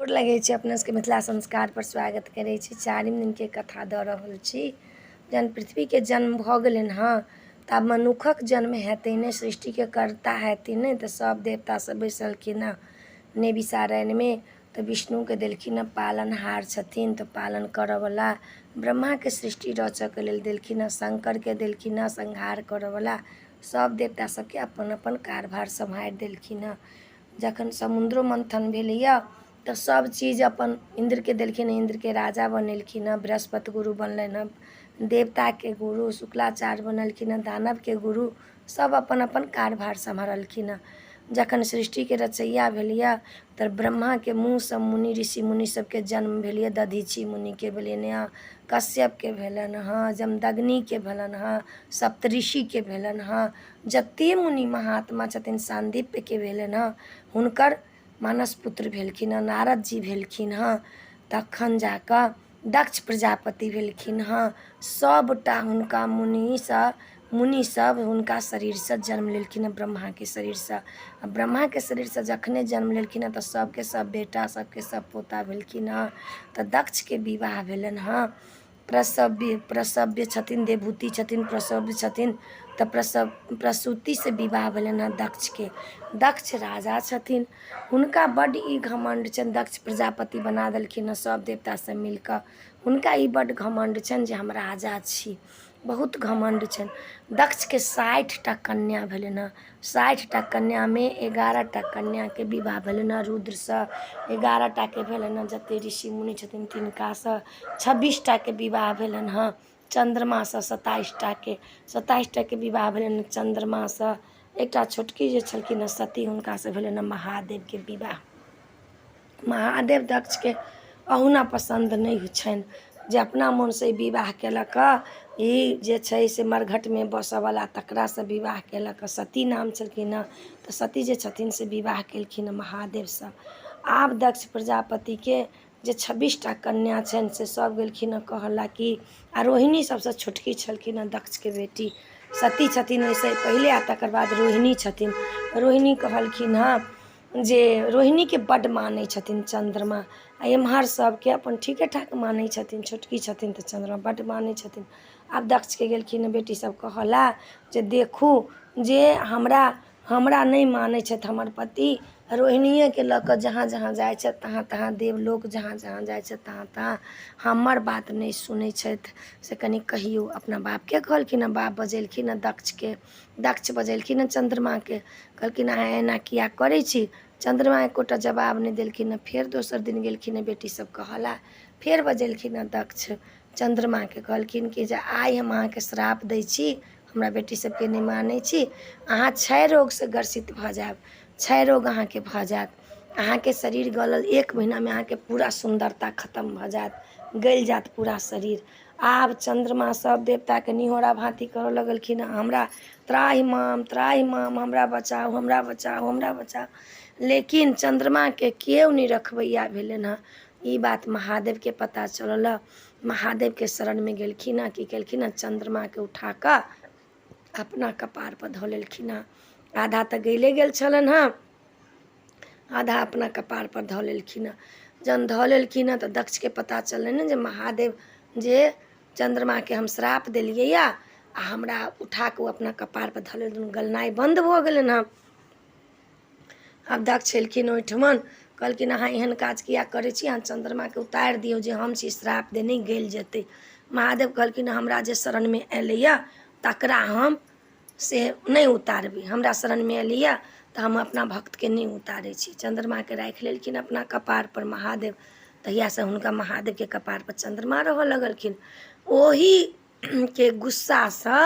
गोर लगै छी अपना सबके मिथिला संस्कारपर स्वागत करै छी। चारिम दिनके कथा दऽ रहल छी। जहन पृथ्वीके जन्म भऽ गेलनि हँ तऽ आब मनुखक जन्म हेतै नहि, सृष्टिके कर्ता हेथिन नहि, तऽ सब देवता सब बैसलखिन हँ नेविसारयनमे। तऽ विष्णुके देलखिन हँ पालनहार छथिन तऽ पालन करऽवला, ब्रह्माके सृष्टि रचऽके लेल देलखिन हँ, शङ्करके देलखिन हँ संहार करऽवला। सब देवता सबके अपन अपन कारभार सम्हारि देलखिन हँ। जखन समुद्रो मन्थन भेलैए तऽ सभ चीज अपन इन्द्रके देलखिन, इन्द्रके राजा बनेलखिन हँ, बृहस्पति गुरु बनलनि हँ देवताके गुरु, शुक्लाचार्य बनलखिन हँ दानवके गुरु। सभ अपन अपन कारभार सम्हारलखिन हँ। जखन सृष्टिके रचैया भेलैए तऽ ब्रह्माके मुँहसँ मुनि ऋषि मुनि सभके जन्म भेलैए। दधीची मुनिके भेलनि हँ, कश्यपके भेलनि हँ, जमदग्निके भेलनि हँ, सप्तऋषिके भेलनि हँ, जतेक मुनि महात्मा छथिन सान्दीप्यके भेलनि हँ, हुनकर मानस पुत्र भेलखिन हँ, नारद जी भेलखिन हँ, तखन जा कऽ दक्ष प्रजापति भेलखिन हँ। सभटा हुनका मुनिसँ मुनिसभ हुनका शरीरसँ जन्म लेलखिन हँ, ब्रह्माके शरीरसँ। आ ब्रह्माके शरीरसँ जखने जन्म लेलखिन हँ तऽ सभके सभ बेटा, सभके सभ पोता भेलखिन हँ। तऽ दक्षके विवाह भेलनि हँ प्रसव्य प्रसव्य छथिन, देवहूति छथिन, प्रसव्य छथिन, तऽ प्रसव प्रसूतिसँ विवाह भेलनि हँ दक्षके। दक्ष राजा छथिन, हुनका बड्ड ई घमण्ड छनि। दक्ष प्रजापति बना देलखिन हँ सभ देवतासभ मिलि कऽ। हुनका ई बड्ड घमण्ड छनि जे हम राजा छी, बहुत घमण्ड छनि। दक्षके 60 टा कन्या भेलनि हँ। 60 टा कन्यामे 11 टा कन्याके विवाह भेलनि हँ रुद्रसँ, 11 टाके भेलनि हँ जतेक ऋषि मुनि छथिन तिनकासँ। 26 टाके विवाह भेलनि हँ चन्द्रमासँ, 27 टाके, 27 टाके विवाह भेलनि चन्द्रमासँ। एकटा छोटकी जे छलखिन हँ सती, हुनकासँ भेलनि हँ महादेवके विवाह। महादेव दक्षके अहुना पसन्द नहि होइ छनि जे अपना मोनसँ ई विवाह कयलक हँ। ई जे छै से मरघटमे बसऽवला तकरासँ विवाह कयलक हँ। सती नाम छलखिन हँ, तऽ सती जे छथिन से विवाह केलखिन हँ महादेवसँ। आब दक्ष प्रजापतिके जे 26 टा कन्या छनि से सभ गेलखिन हँ कहऽ कि, आ रोहिणी सभसँ छोटकी छलखिन हँ दक्षके बेटी। सती छथिन ओहिसँ पहिले आ तकर बाद रोहिणी छथिन। रोहिणी कहलखिन हँ जे रोहिणीके बड्ड मानै छथिन चन्द्रमा, आ एम्हर सभके अपन ठीके ठाक मानै छथिन। छोटकी छथिन तऽ चन्द्रमा बड्ड मानै छथिन। आब दक्षके गेलखिन हँ बेटी सभ कहऽ लए जे देखू जे हमरा नहि मानै छथि हमर पति, रोहिणीएके लऽ कऽ जहाँ जहाँ जाइ छथि तहाँ तहाँ, देवलोक जहाँ जहाँ जाइ छथि तहाँ तहाँ हमर बात नहि सुनै छथि, से कनि कहियौ। अपना बापके कहलखिन हँ। बाप बजेलखिन हँ दक्षके, दक्ष बजेलखिन हँ चन्द्रमाके, कहलखिन अहाँ एना किया करै छी? चन्द्रमा एकोटा जवाब नहि देलखिन हँ। फेर दोसर दिन गेलखिन हँ बेटी सब कहऽ लए, फेर बजेलखिन हँ दक्ष चन्द्रमाके, कहलखिन कि जे आइ हम अहाँके श्राप दै छी, हमरा बेटी सबके नहि मानै छी, अहाँ क्षय रोगसँ ग्रसित भऽ जायब, क्षय रोग अहाँके भऽ जायत, अहाँके शरीर गलल एक महीनामे अहाँके पूरा सुन्दरता खतम भऽ जायत, गलि जायत पूरा शरीर। आब चन्द्रमा सब देवताके निहोरा भाँति करऽ लगलखिन हँ, हमरा त्राहि माम त्राहि माम, हमरा बचाउ हमरा बचाउ हमरा बचाउ। लेकिन चन्द्रमाके केओ नहि रखबैया भेलनि हँ। ई बात महादेवके पता चलल हँ, महादेवके शरणमे गेलखिन हँ। की केलखिन हँ? चन्द्रमाके उठा कऽ अपना कपारपर धऽ लेलखिन हँ। आधा तऽ गलिए गेल छलनि हँ, आधा अपना कपारपर धऽ लेलखिन हँ। जहन धऽ लेलखिन हँ तऽ दक्षके पता चललनि ने जे महादेव जे चन्द्रमाके हम श्राप देलियै यऽ आ हमरा उठा कऽ ओ अपना कपारपर धऽ लेलखिन, गलनाइ बन्द भऽ गेलनि हँ। आब दक्ष एलखिन ओहिठमन, कहलखिन अहाँ एहन काज किया करै छी? अहाँ चन्द्रमाके उतारि दियौ जे हम छी श्राप देने, गलि जेतै। महादेव कहलखिन हमरा जे शरणमे एलैए तकरा हम से नहि उतारबै, हमरा शरणमे एलैए तऽ हम अपना भक्तके नहि उतारै छी। चन्द्रमाके राखि लेलखिन अपना कपारपर महादेव। तहियासँ हुनका महादेवके कपारपर चन्द्रमा रहऽ लगलखिन। ओहिके गुस्सासँ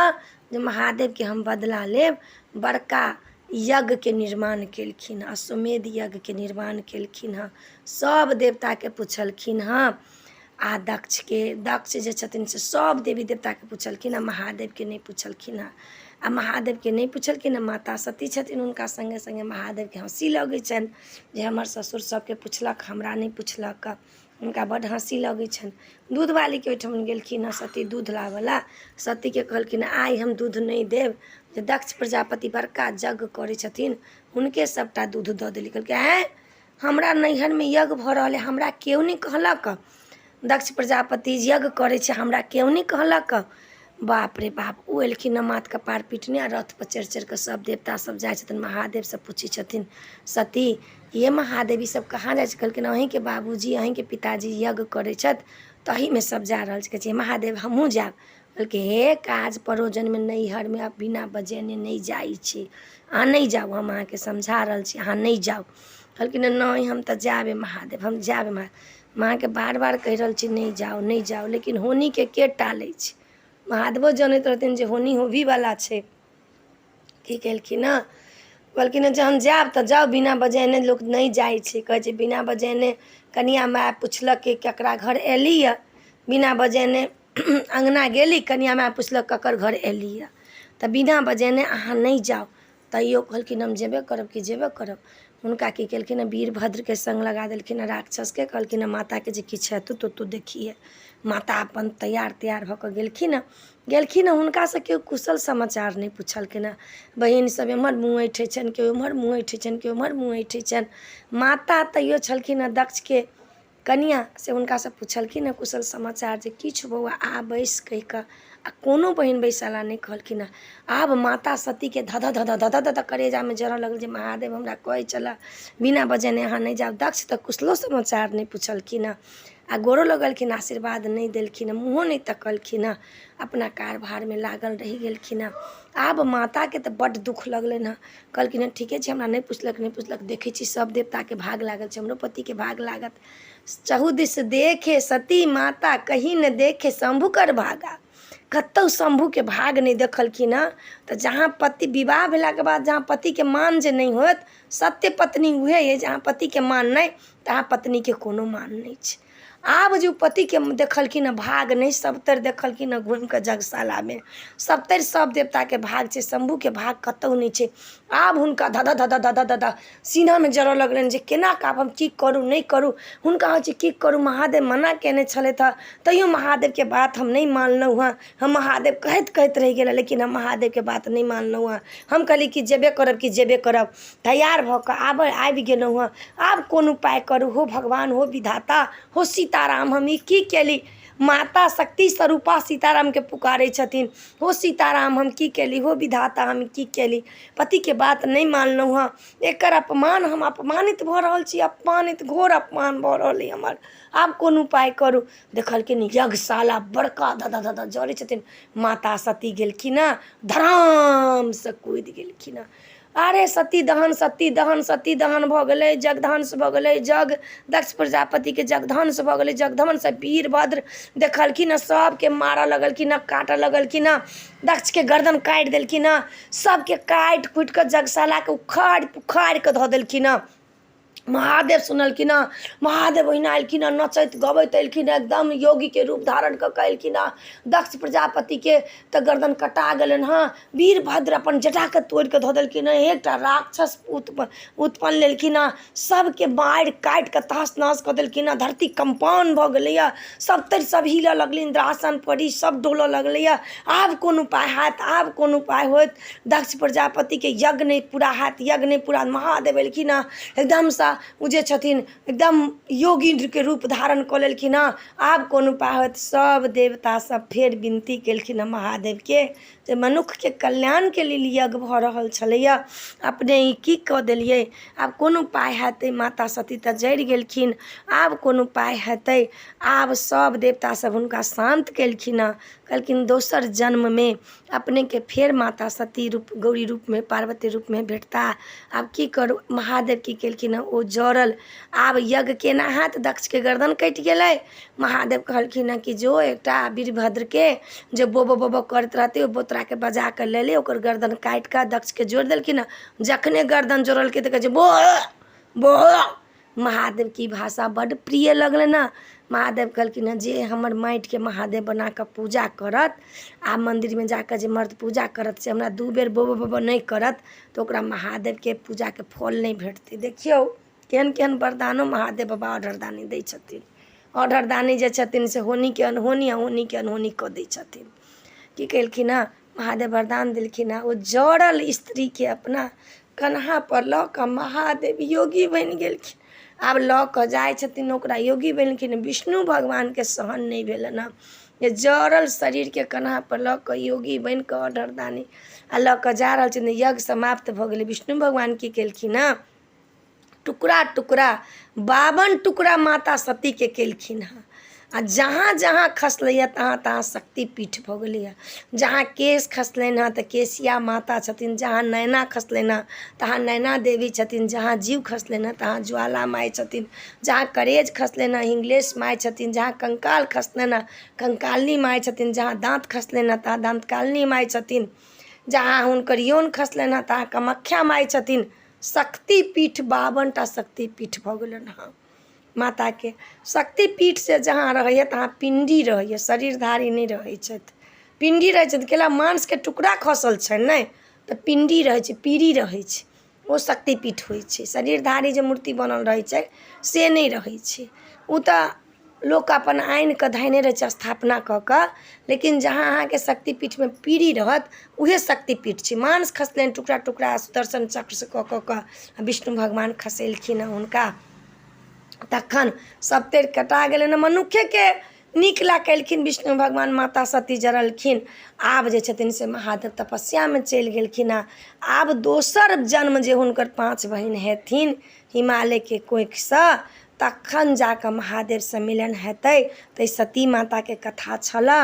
जे महादेवके हम बदला लेब, बड़का यज्ञके निर्माण केलखिन हँ, अश्वमेध यज्ञके निर्माण केलखिन हँ। सभ देवताके पुछलखिन हँ आ दक्षके, दक्ष जे छथिन से सभ देवी देवताके पुछलखिन हँ, महादेवके नहि पुछलखिन हँ। आ महादेवके नहि पुछलखिन हँ, माता सती छथिन हुनका सङ्गे सङ्गे। महादेवके हँसी लगै छनि जे हमर ससुर सभके पुछलक, हमरा नहि पुछलक। हुनका बड्ड हँसी लगै छनि। दूधवालीके ओहिठाम गेलखिन हँ सती दूध लाबऽ लए। सतीके कहलखिन आइ हम दूध नहि देब, जे दक्ष प्रजापति बड़का यज्ञ करै छथिन हुनके सभटा दूध दऽ देली। कहलकै आँय, हमरा नैहरमे यज्ञ भऽ रहल अइ, हमरा केओ नहि कहलक। दक्ष प्रजापति यज्ञ करै छै, हमरा केओ नहि कहलक। बाप रे बाप, ओ एलखिन हँ माथ कपार पिटने आ रथपर चढ़ि चढ़ि कऽ सभ देवता सभ जाइ छथिन। महादेवसँ पुछै छथिन सती, ये महादेव, ई सब कहाँ जाइ छै? कहलखिन अहीँके बाबूजी, अहीँके पिताजी यज्ञ करै छथि, तहीमे सब जा रहल छै। कहै छै महादेव हमहूँ जायब। कहलकै हे, काज परोजनमे नैहरमे आब बिना बजेने नहि जाइ छै, अहाँ नहि जाउ, हम अहाँके समझा रहल छी, अहाँ नहि जाउ। कहलखिन नहि, हम तऽ जायब महादेव, हम जायब महादेव। हम अहाँके बार बार कहि रहल छी नहि जाउ, नहि जाउ, लेकिन होनीके के टालै छै? महादेवो जनैत रहथिन जे होनी होबहीवला छै। की केलखिन हँ, कहलखिन हँ जहन जायब तऽ जाउ, बिना बजेने लोक नहि जाइ छै। कहै छै बिना बजेने कनिआँ माय पुछलक कि ककरा घर अयली यऽ, बिना बजेने अङ्गना गेली, कनिआँ माय पुछलक ककर घर अयली यऽ, तऽ बिना बजेने अहाँ नहि जाउ। तैयो कहलखिन हम जेबे करब कि जेबे करब। हुनका की केलखिन हँ, वीरभद्रके सङ्ग लगा देलखिन हँ राक्षसके। कहलखिन हँ माताके जे किछु हेतौ तऽ तू देखिहे। माता अपन तैयार तैयार भऽ कऽ गेलखिन हँ, गेलखिन हँ, हुनकासँ केओ कुशल समाचार नहि पुछलखिन हँ। बहिन सब एम्हर मुँह ऐँठै छनि, केओ एम्हर मुँह ऐँठै छनि, केओ एम्हर मुँह ऐँठै छनि। माता तैयो छलखिन हँ दक्षके कनिआँ, से हुनकासँ पुछलखिन हँ कुशल समाचार जे किछु बौआ आ बैस कहि कऽ, आ कोनो बहिन बैसऽ लए नहि कहलखिन हँ। आब माता सतीके धधऽ धधऽ धधऽ धधऽ करेजामे जरऽ लगल जे महादेव हमरा कहै छलऽ बिना बजेने अहाँ नहि जायब, दक्ष तऽ कुशलो समाचार नहि पुछलखिन हँ, आ गोरो लगलखिन, आशीर्वाद नहि देलखिन हँ, मुँहो नहि तकलखिन हँ, अपना कारभारमे लागल रहि गेलखिन हँ। आब माताके तऽ बड्ड दुःख लगलनि हँ। कहलखिन हँ ठीके छै, हमरा नहि पुछलक, नहि पुछलक, देखै छी सभ देवताके भाग लागल छै, हमरो पतिके भाग लागत। चहु दिस देखे सती माता कहीं ने देखे शम्भु कर भागा। कतहु शम्भुके भाग नहि देखलखिन हँ। तऽ जहाँ पति विवाह भेलाके बाद जहाँ पतिके मान जे नहि होयत, सत्य पत्नी उएह अइ, जहाँ पतिके मान नहि तहाँ पत्नीके कोनो मान नहि छै। आब जे ओ पतिके देखलखिन हँ भाग नहि, सभतरि देखलखिन हँ घुमि कऽ यज्ञशालामे, सभतरि सभ देवताके भाग छै, शम्भूके भाग कतहु नहि छै। आब हुनका धधऽ धधऽ धधऽ धधऽ सीनामे जरऽ लगलनि जे केना कऽ आब हम की करू नहि करू। हुनका होइ छै की करू, महादेव मना कयने छलथि हँ, तैयो महादेवके बात हम नहि मानलहुँ हँ। हम महादेव कहैत कहैत रहि गेलहुँ, लेकिन हम महादेवके बात नहि मानलहुँ हँ। हम कहली कि जेबे करब कि जेबे करब, तैयार भऽ कऽ आब आबि गेलहुँ हँ, आब कोन उपाय करू? हो भगवान, हो विधाता, हो सीताराम, हम ई की केली? माता शक्ति स्वरूपा सीतारामके पुकारै छथिन, हो सीताराम हम की केली, हो विधाता हम की केली? पतिके बात नहि मानलहुँ हँ, एकर अपमान, हम अपमानित भऽ रहल छी, अपमानित, घोर अपमान भऽ रहल अइ हमर, आब कोन उपाय करू? देखलखिन यज्ञशाला बड़का धधऽ धधऽ जरै छथिन। माता सती गेलखिन हँ, धड़ामसँ कूदि गेलखिन हँ। अरे सती दहन, सती दहन, सती दहन भऽ गेलै, जगध्वंस भऽ गेलै, जग दक्ष प्रजापतिके जगध्वंस भऽ गेलै। जगध्वंस वीरभद्र देखलखिन हँ, सभके मारऽ लगलखिन हँ, काटऽ लगलखिन हँ, दक्षके गर्दन काटि देलखिन हँ, सभके काटि कुटि कऽ यज्ञशालाके उखाड़ि पुखाड़ि कऽ धऽ देलखिन हँ। महादेव सुनलखिन हँ, महादेव ओहिना एलखिन हँ, नचैत गबैत एलखिन हँ, एकदम योगीके रूप धारण कऽ कऽ एलखिन हँ। दक्ष प्रजापतिके तऽ गर्दन कटा गेलनि हँ। वीरभद्र अपन जटाके तोड़ि कऽ धऽ देलखिन हँ। एकटा राक्षस उत्पन्न लेलखिन हँ, सभके मारि काटि कऽ तहस नहस कऽ देलखिन हँ। धरती कम्पान भऽ गेलैए, सभतरि सभ हिलऽ लगलै, इन्द्रासन परी सभ डोलऽ लगलैए। आब कोन उपाय हैत, आब कोन उपाय होयत? दक्ष प्रजापतिके यज्ञ नहि पूरा हैत, यज्ञ नहि पूरा। महादेव एलखिन हँ, एकदमसँ ओ जे छथिन एकदम योगीके रूप धारण कऽ लेलखिन हँ। आब कोन उपाय होयत? सभ देवता सब फेर विनती केलखिन हँ महादेवके जे मनुक्खके कल्याणके लेल यज्ञ भऽ रहल छलैए, अपने ई की कऽ देलियै? आब कोन उपाय हेतै? माता सती तऽ जरि गेलखिन, आब कोन उपाय हेतै? आब सभ देवता सब हुनका शान्त केलखिन हँ, कहलखिन दोसर जन्ममे अपनेके फेर माता सती रूप, गौरी रूपमे, पार्वती रूपमे भेटता। आब की करू? महादेव की केलखिन हँ, ओ जरल आब यज्ञ केना हैत? दक्षके गर्दन कटि गेलै। महादेव कहलखिन हँ कि जो एकटा वीरभद्रके जे बोबो बोबो करैत रहतै, ओ बोतराके बजा कऽ लऽ ले। ओकर गर्दन काटि कऽ दक्षके जोड़ि देलखिन हँ। जखने गर्दन जोड़लकै तऽ कहै छै बो बो। महादेवके ई भाषा बड्ड प्रिय लगलनि हँ। महादेव कहलखिन हँ जे हमर माटिके महादेव बना कऽ पूजा करत आ मन्दिरमे जा कऽ जे मर्द पूजा करत, से हमरा दू बेर बोबो बोबो नहि करत तऽ ओकरा महादेवके पूजाके फल नहि भेटतै। देखियौ केहन केहन वरदानो महादेव बाबा औढरदानी दै छथिन। औढरदानी जे छथिन से होनीके अनहोनी आ होनीके अनहोनी कऽ दै छथिन। की केलखिन हँ महादेव? वरदान देलखिन हँ। ओ जरल स्त्रीके अपना कन्हापर लऽ कऽ महादेव योगी बनि गेलखिन। आब लऽ कऽ जाइ छथिन ओकरा योगी बनेलखिन। विष्णु भगवानके सहन नहि भेलनि हँ जे जरल शरीरके कन्हापर लऽ कऽ योगी बनि कऽ अढ़रदानी आ लऽ कऽ जा रहल छथिन। यज्ञ समाप्त भऽ गेलै। विष्णु भगवान की केलखिन हँ, टुकड़ा टुकड़ा 52 टुकड़ा माता सतीके केलखिन हँ। आ जहाँ जहाँ खसलैए तहाँ तहाँ शक्तिपीठ भऽ गेलैए। जहाँ केश खसलनि हँ तऽ केशिया माता छथिन, जहाँ नैना खसलनि हँ तहाँ नैना देवी छथिन, जहाँ जीव खसलनि हँ तहाँ ज्वाला माइ छथिन, जहाँ करेज खसलनि हँ हिंगलेश माइ छथिन, जहाँ कंकाल खसलनि हँ कंकालिनी माइ छथिन, जहाँ दाँत खसलनि हँ तहाँ दाँतकालिनी माइ छथिन, जहाँ हुनकर यौन खसलनि हँ तहाँ कामाख्या माइ छथिन। शक्तिपीठ 52 टा शक्तिपीठ भऽ गेलनि हँ माताके। शक्तिपीठसँ जहाँ रहैए तहाँ पिण्डी रहैए, शरीरधारी नहि रहै छथि, पिण्डी रहै छथि। कैला मांसके टुकड़ा खसल छनि ने, तऽ पिण्डी रहै छै, पीरी रहै छै, ओ शक्तिपीठ होइ छै। शरीरधारी जे मूर्ति बनल रहै छै से नहि रहै छै, ओ तऽ लोक अपन आनि कऽ धयने रहै छै स्थापना कऽ कऽ। लेकिन जहाँ अहाँके शक्तिपीठमे पीरी रहत उएह शक्तिपीठ छै। मांस खसलनि टुकड़ा टुकड़ा सुदर्शन चक्रसँ कऽ कऽ कऽ विष्णु भगवान खसेलखिन हँ हुनका, तखन सभतरि कटा गेलनि। मनुक्खेके नीक लए केलखिन विष्णु भगवान, माता सती जरलखिन। आब जे छथिन से महादेव तपस्यामे चलि गेलखिन हँ। आब दोसर जन्म जे हुनकर 5 बहिन हेथिन हिमालयके कोखिसँ, तखन जा कऽ महादेवसँ मिलन हेतै। तऽ ई सती माताके कथा छलऽ।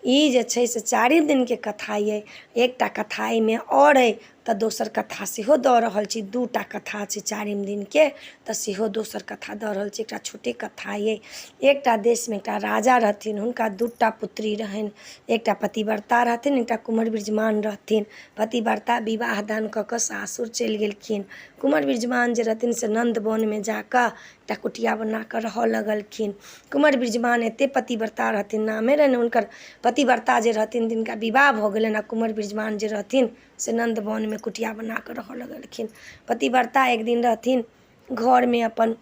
ई जे छै से चारिम दिनके कथा अइ। एकटा कथा एहिमे आओर अइ तऽ दोसर कथा सेहो दऽ रहल छी। 2 टा कथा छै चारिम दिनके, तऽ सेहो दोसर कथा दऽ रहल छी। एकटा छोटे कथा अइ। एकटा देशमे एकटा राजा रहथिन, हुनका 2 टा पुत्री रहनि। एकटा पतिव्रता रहथिन, एकटा कुमर बृजमान रहथिन। पतिव्रता विवाह दान कऽ कऽ सासुर चलि गेलखिन। कुमर बृजमान जे रहथिन से नन्द वनमे जा कऽ एकटा कुटिया बना कऽ रहऽ लगलखिन। कुमर बृजमान एतेक पतिव्रता रहथिन, नामे रहनि हुनकर पतिव्रता जे रहथिन तिनका विवाह भऽ गेलनि, आ कुमर बृजमान जे रहथिन से नन्द वनमे कुटिया बना कऽ रहऽ लगलखिन। पतिव्रता एक दिन रहथिन घरमे अपन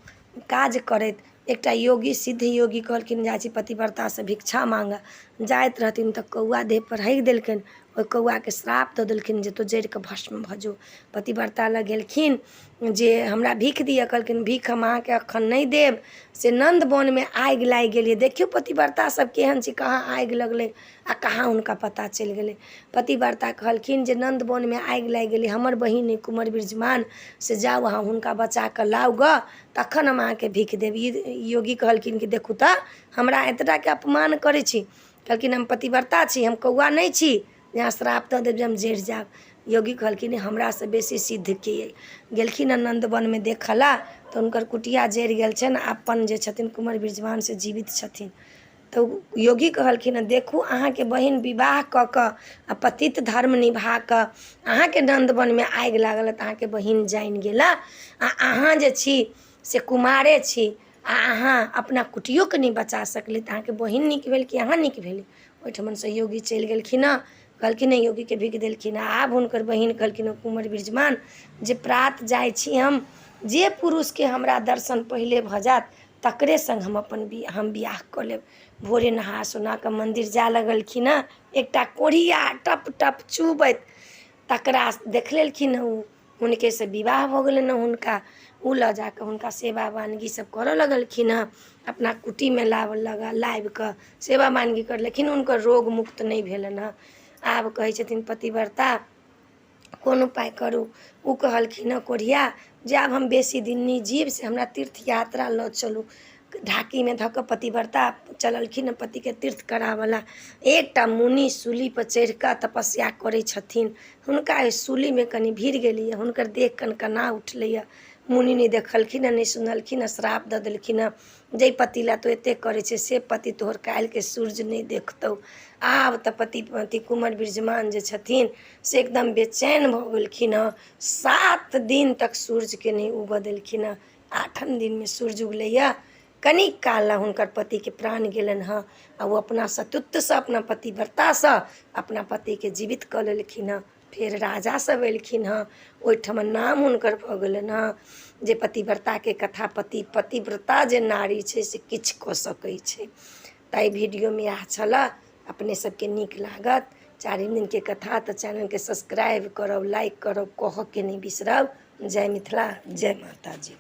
काज करैत, एकटा योगी सिद्ध योगी कहलखिन जाइ छी पतिव्रतासँ भिक्षा माँगऽ। जाइत रहथिन तऽ कौआ देहपर हगि देलकनि। ओहि कौआके श्राप दऽ देलखिन जे तोँ जरि कऽ भस्म भऽ जो। पतिव्रता लग गेलखिन जे हमरा भीख दिअ। कहलखिन भीख हम अहाँके एखन नहि देब, से नन्द वनमे आगि लागि गेल यए। देखियौ पतिव्रता सब केहन छै, कहाँ आगि लगलै आ कहाँ हुनका पता चलि गेलै। पतिव्रता कहलखिन जे नन्द वनमे आगि लागि गेलै, हमर बहिन अइ कुमर बृजमान, से जाउ अहाँ हुनका बचा कऽ लाउ गऽ, तखन हम अहाँके भीख देब। ई योगी कहलखिन कि देखू तऽ हमरा एतटाके अपमान करै छी। कहलखिन हम पतिव्रता छी, हम कौआ नहि छी जे अहाँ श्राप दऽ देब जे हम जरि जायब। योगी कहलखिन हमरासँ बेसी सिद्ध के अइ। गेलखिन हँ नन्दवनमे देखऽ लए तऽ हुनकर कुटिया जरि गेल छनि, अपन जे छथिन कुमर बृजमान से जीवित छथिन। तऽ योगी कहलखिन हँ देखू अहाँके बहिन विवाह कऽ कऽ आ पतित धर्म निभा कऽ अहाँके नन्दवनमे आगि लागल तऽ अहाँके बहिन जानि गेला, आ अहाँ जे छी से कुमारे छी आ अहाँ अपना कुटियोके नहि बचा सकली, तऽ अहाँके बहिन नीक भेल कि अहाँ नीक भेली? ओहिठमनसँ योगी चलि गेलखिन हँ। कहलखिन हँ योगीके भीख देलखिन हँ। आब हुनकर बहिन कहलखिन हँ कुमर बृजमान जे प्रात जाइ छी हम, जे पुरुषके हमरा दर्शन पहिले भऽ जायत तकरे सङ्ग हम अपन हम बियाह कऽ लेब। भोरे नहा सोना कऽ मन्दिर जाय लगलखिन हँ। एकटा कोढ़िया टप टप चुबैत तकरा देख लेलखिन हँ, ओ हुनकेसँ विवाह भऽ गेलनि हँ। हुनका ओ लऽ जा कऽ हुनका सेवा बानगी सब करऽ लगलखिन हँ। अपना कुटीमे लाबऽ लगा लाबि कऽ सेवा बानगी करऽ, लेकिन हुनकर रोग मुक्त नहि भेलनि हँ। आब कहै छथिन पतिव्रता कोन उपाय करू? ओ कहलखिन हँ कोढ़िया जे आब हम बेसी दिन नहि जीब, से हमरा तीर्थ यात्रा लऽ चलू। ढाकीमे धऽ कऽ पतिव्रता चललखिन हँ पतिके तीर्थ कराबऽ लए। एकटा मुनि सूलीपर चढ़ि कऽ तपस्या करै छथिन, हुनका एहि सूलीमे कनि भिड़ गेलियै, हुनकर देह कनकना उठलैए। मुनि नहि देखलखिन हँ, नहि सुनलखिन हँ, श्राप दऽ देलखिन हँ जाहि पति लए तू एतेक करै छै से पति तोहर काल्हिके सूर्य नहि देखतौ। आब तऽ पति अथी कुमर बृजमान जे छथिन से एकदम बेचैन भऽ गेलखिन हँ। 7 दिन तक सूर्यके नहि उगऽ देलखिन हँ। आठम दिनमे सूर्य उगलैए, कनिक काल लए हुनकर पतिके प्राण गेलनि हँ आ ओ अपना सतुत्वसँ अपना पतिव्रतासँ अपना पतिके जीवित कऽ लेलखिन हँ। फेर राजा सब एलखिन हँ, ओहिठाम नाम हुनकर भऽ गेलनि हँ जे पतिव्रताके कथा, पति पतिव्रता जे नारी छै से किछु कऽ सकै छै। तऽ एहि वीडियोमे इएह छलऽ, अपने सबके नीक लागत चारिम दिनके कथा तऽ चैनलके सब्सक्राइब करब, लाइक करब, कहऽके नहि बिसरब। जय मिथिला, जय माताजी।